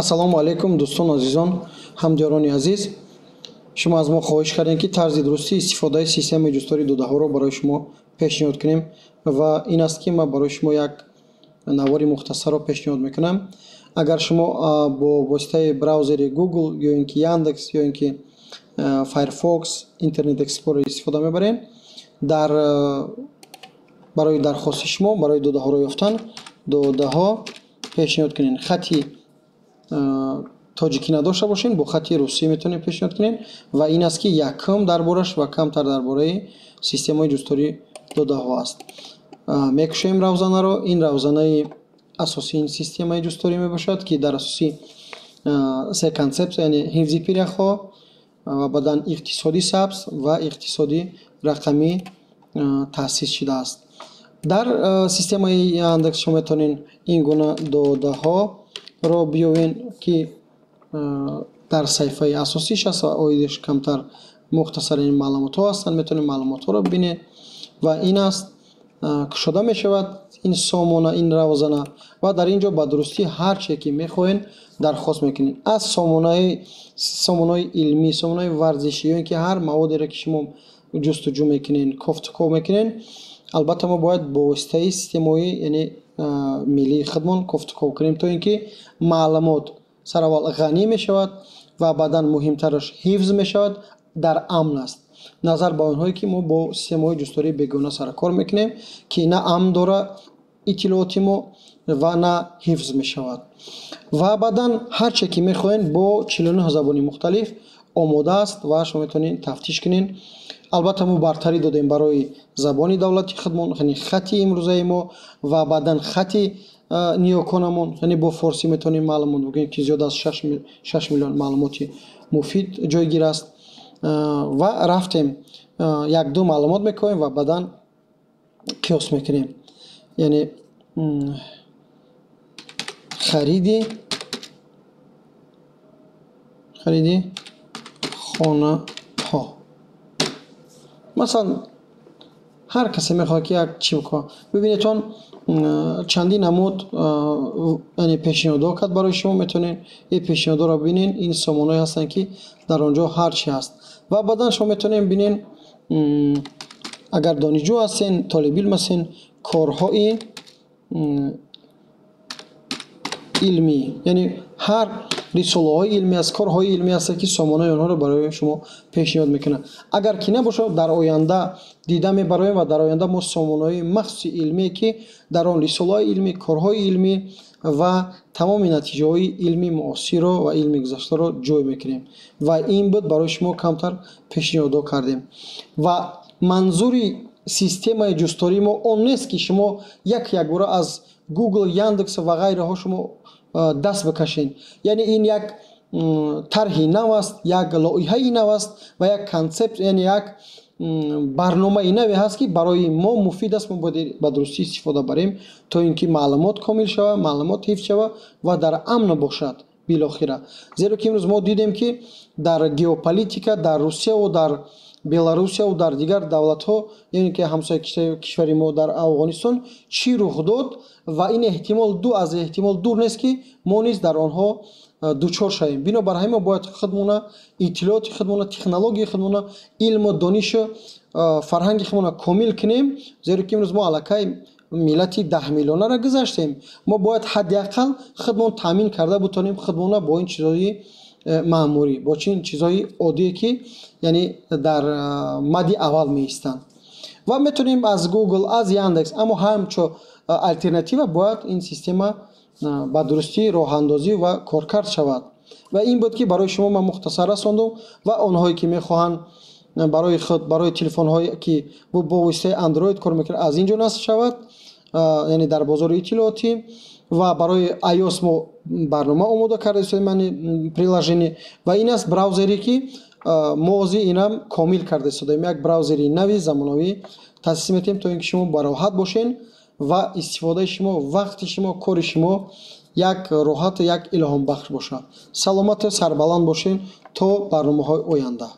Ассалому алайкум, дӯстон, азизон, ҳамдиёрони азиз. Шумо аз мо хоҳиш кардем, ки тарзи дурусти истифодаи системаи ҷусттории додаҳоро барои шумо пешниҳод кунем, ва ин аст, ки ман барои шумо як навори мухтасарро пешниҳод мекунам. Агар шумо бо воситаи браузери Google ё ин ки Яндекс ё ин ки Firefox, Internet Explorer истифода мебарем, дар барои дархости шумо барои додаҳоро ёфтан додаҳо пешниҳод кунед. Хати тоҷикӣ надошта бошед, бо хати русӣ метавонед пешниҳод кунед. Ва ин аст, ки якум дар бораш ва камтар дар бораи системаи ҷусттории додаҳо аст. Мекушоем равзанаро. Ин равзанаи асосии ин системаи ҷустторӣ мебошад, ки дар асоси се консепсия, яъне ҳифзи пиряхҳо ва баъдан иқтисоди сабз ва иқтисоди рақамӣ таъсис шудааст. Дар системаи Яндекс шумо метавонед ин гуна додаҳоро биёвед, ки дар саҳифаи асосиш аст ва оидиш камтар мухтасар ин маълумотҳо ҳастанд. Метавонед маълумотҳоро бибинед ва ин аст, кушода мешавад ин сомона, ин равзана, ва дар ин ҷо ба дурустӣ ҳар чизе ки мехоҳед дархост мекунед, аз сомонаҳои илмӣ, сомонаҳои варзишӣ ё ин ки ҳар маводере ки шумо ҷустуҷӯ мекунед, кофтуков мекунед. Албатта, мо бояд бо воситаи системаҳои, яъне миллии худмон кофтуков кунем, то ин ки маълумот сараввал ғанӣ мешавад ва баъдан, муҳимтараш, ҳифз мешавад, дар амн аст, назар ба онҳое ки мо бо системаҳои ҷусттории бегона саркор мекунем, ки на амн дора иттилооти мо ва на ҳифз мешавад. Ва баъдан ҳар че ки мехоҳед бо 49 забони мухталиф омода аст ва шумо метавонед тафтиш кунед. Албатта, мо бартарӣ додем барои забони давлати худмон, яъне хати имрӯзаи мо ва баъдан хати ниёконамон, яъне бо форсӣ метавонем маълумот бигӯем, ки зиёд аз 6 миллион маълумоти муфид ҷойгир аст. Ва рафтем, як-ду маълумот мекунем ва баъдан қиёс мекунем, яъне хариди хонаҳо. Масалан, ҳар касе мехоҳад, ки як чӣ бикунад. Бибинедтон, чандин намуд, яъне пешниҳодҳо кард барои шумо. Метавонед ин пешниҳодҳоро бибинед. Ин сомонаҳое ҳастанд, ки дар он ҷо ҳар чи ҳаст. Ва баъдан шумо метавонед бинед, агар донишҷӯ ҳастен, толибилм ҳастен, корҳои илмӣ, яъне ҳар рисолаҳои илмӣ аст, корҳои илмӣ ҳастанд, ки сомонаи онҳоро барои шумо пешниҳод мекунад. Агар ки набошад, дар оянда дида мебароем ва дар оянда мо сомонаҳои махсуси илмие, ки дар он рисолаҳои илмӣ, корҳои илмӣ ва тамоми натиҷаҳои илми муосирро ва илми гузаштаро ҷой мекунем. Ва ин буд, барои шумо камтар пешниҳодҳо кардем. Ва манзури системаи ҷусттории мо он нест, ки шумо як якбора аз Google, Яндекс ва ғайраҳо шумо даст бикашед. Яъне ин як тарҳи нав аст, як лоиҳаи нав аст ва як концепт, яъне як барномаи наве ҳаст, ки барои мо муфид аст. Мо бояд ба дурустӣ истифода барем, то ин ки маълумот комил шавад, маълумот ҳифз шавад ва дар амн бошад билохира. Зеро ки имрӯз мо дидем, ки дар геополитика, дар Русияву дар Беларусияву дар дигар давлатҳо, яъне ки ҳамсояи кишвари мо, дар Афғонистон чӣ рух дод. Ва ин эҳтимол ду аз эҳтимол дур нест, ки мо низ дар онҳо дучор шавем. Бинобар ҳамин мо бояд худмона, иттилооти худмона, технологияи худмона, илму донишу фарҳанги худмона комил кунем. Зеро ки имрӯз мо аллакай миллати 10 миллионаро гузаштем. Мо бояд ҳадди ақал худмон таъмин карда бутонем худмона бо ин чизҳои маъмурӣ, бо чин чизҳои оддие, ки яъне дар мади аввал меистанд. Ва метавонем аз Google, аз Яндекс, аммо ҳамчо алтернатива бояд ин система ба дурустӣ роҳандозӣ ва коркард шавад. Ва ин буд, ки барои шумо ман мухтасар расондум. Ва онҳое ки мехоҳанд барои худ, барои телефонҳое ки бо воситаи Андроид кор мекунад, аз ин ҷо насб шавад, яъне дар бозори иттилоотӣ. Ва барои iOS мо барнома омода карда истодаем, яъне приложение. Ва ин аст браузере, ки мо ҳозир инам комил карда истодаем. Як браузери нави замонавӣ таъсис метиҳем, то ин ки шумо бароҳат бошед ва истифодаи шумо, вақти шумо, кори шумо як роҳату як илҳомбахш бошад. Саломату сарбаланд бошед то барномаҳои оянда.